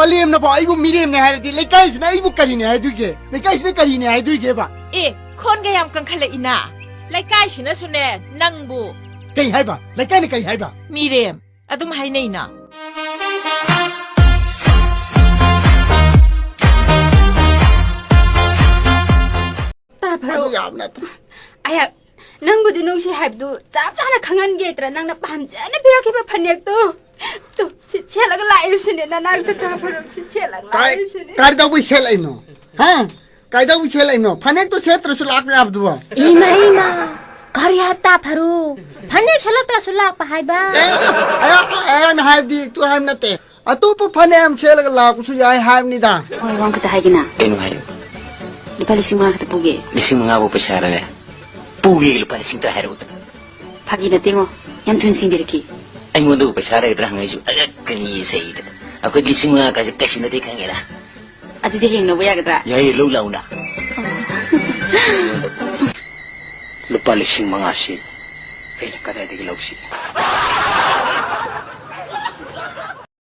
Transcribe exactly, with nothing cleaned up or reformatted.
ꯄꯂꯦꯝꯅꯕꯣ ꯑꯩꯕꯨ ꯃꯤꯔꯦꯝꯅꯦ ꯍꯥꯏꯔꯗꯤ ꯂꯩꯀꯥꯏꯁꯤꯅ ꯑꯩꯕꯨ ꯀꯔꯤꯅꯦ ꯍꯥꯏꯗꯣꯏꯒꯦ? ꯂꯩꯀꯥꯏꯁꯤꯅ ꯀꯔꯤꯅꯦ ꯍꯥꯏꯗꯣꯏꯒꯦꯕ? ꯑꯦ, ꯈꯣꯟꯒ ꯌꯥꯝ ꯀꯟꯈꯠꯂꯛꯏꯅ꯫ ꯂꯩꯀꯥꯏꯁꯤꯅꯁꯨꯅꯦ, ꯅꯪꯕꯨ꯫ ꯀꯩ ꯍꯥꯏꯕ? ꯂꯩꯀꯥꯏꯅ ꯀꯔꯤ ꯍꯥꯏꯕ? ꯃꯤꯔꯦꯝ ꯑꯗꯨꯝ ꯍꯥꯏꯅꯩꯅ꯫ ꯇꯥ ꯐꯔꯣ꯫ ꯑꯗꯨ ꯌꯥꯝ ꯅꯠꯇ꯭ꯔꯥ? ꯑꯩꯍꯥꯛ ꯅꯪꯕꯨꯗꯤ ꯅꯨꯡꯁꯤ ꯍꯥꯏꯕꯗꯨ ꯆꯞ ꯆꯥꯅ ꯈꯪꯍꯟꯒꯦꯗ꯭ꯔꯥ ꯅꯪꯅ ꯄꯥꯝꯖꯅ ꯄꯤꯔꯛꯈꯤꯕ ꯐꯅꯦꯛꯇꯣ꯫ ꯇꯨ, ꯁꯤ ꯁꯦꯠꯂꯒ ꯂꯥꯛꯏꯕꯁꯤꯅꯦ ꯅꯅꯥꯛꯇ, ꯇꯥ ꯐꯔꯣ꯫ ꯁꯤ ꯁꯦꯠꯂꯒ ꯀꯥꯏ-, ꯂꯥꯛꯏꯕꯁꯤꯅꯦ꯫ ꯀꯥꯏꯗꯧꯕꯩ ꯁꯦꯠꯂꯛꯏꯅꯣ? ꯍꯥ? ꯀꯥꯏꯗꯧꯕꯩ ꯁꯦꯠꯂꯛꯏꯅꯣ? ꯐꯅꯦꯛꯇꯣ ꯁꯦꯠꯇ꯭ꯔꯁꯨ ꯂꯥꯛꯄ ꯌꯥꯕꯗꯨꯕꯣ? ꯏꯃꯥ, ꯏꯃꯥ, ꯀꯔꯤ ꯍꯥꯏꯕ, ꯇꯥ ꯐꯔꯨ? ꯐꯅꯦꯛ ꯁꯦꯠꯂꯛꯇ꯭ꯔꯁꯨ ꯂꯥꯛꯄ ꯍꯥꯏꯕ? ꯑꯦ, ꯑꯩ, ꯑꯩꯅ ꯍꯥꯏꯕꯗꯤ ꯇꯨ ꯍꯥꯏꯕ ꯅꯠꯇꯦ꯫ ꯑꯇꯣꯞꯄ ꯐꯅꯦꯛ ꯑꯃ ꯁꯦꯠꯂꯒ ꯂꯥꯛꯄꯁꯨ ꯌꯥꯏ ꯍꯥꯏꯕꯅꯤꯗ꯫ ꯍꯣꯏ, ꯋꯥ ꯑꯃꯈꯛꯇ ꯍꯥꯏꯒꯦꯅ꯫ ꯀꯩꯅꯣ ꯍꯥꯏꯌꯨ? ꯂꯨꯄꯥ ꯂꯤꯁꯤꯡ ꯃꯉꯥ ꯈꯛꯇ ꯄꯨꯒꯦ꯫ ꯂꯤꯁꯤꯡ ꯃꯉꯥꯕꯨ ꯄꯩꯁꯥꯔꯅꯦ? ꯄꯨꯒꯦ, ꯂꯨꯄꯥ ꯂꯤꯁꯤꯡ ꯇꯔꯥ ꯍꯥꯏꯔꯛꯎꯗ꯫ ꯐꯥꯒꯤ ꯅꯠꯇꯦꯉꯣ, ꯌꯥꯝ ꯊꯨꯅ ꯁꯤꯡꯕꯤꯔꯛꯈꯤ꯫ ꯑꯩꯉꯣꯟꯗꯕꯨ ꯄꯩꯁꯥ ꯂꯩꯒꯗ꯭ꯔꯥ ꯍꯪꯉꯛꯏꯁꯨ ꯑꯉꯛꯀꯅꯤ ꯁꯩꯗ꯫ ꯑꯩꯈꯣꯏ ꯂꯤꯁꯤꯡ ꯃꯉꯥ ꯀꯥꯏꯁꯦ ꯀꯩꯁꯨ ꯅꯠꯇꯦ ꯈꯪꯉꯦꯅ꯫ ꯑꯗꯨꯗꯤ ꯍꯌꯦꯡ ꯂꯧꯕ ꯌꯥꯒꯗ꯭ꯔꯥ? ꯌꯥꯏꯌꯦ, ꯂꯧ ꯂꯥꯛꯎꯅ꯫ ꯂꯨꯄꯥ ꯂꯤꯁꯤꯡ ꯃꯉꯥꯁꯤ ꯑꯩꯅ ꯀꯗꯥꯏꯗꯒꯤ ꯂꯧꯁꯤ?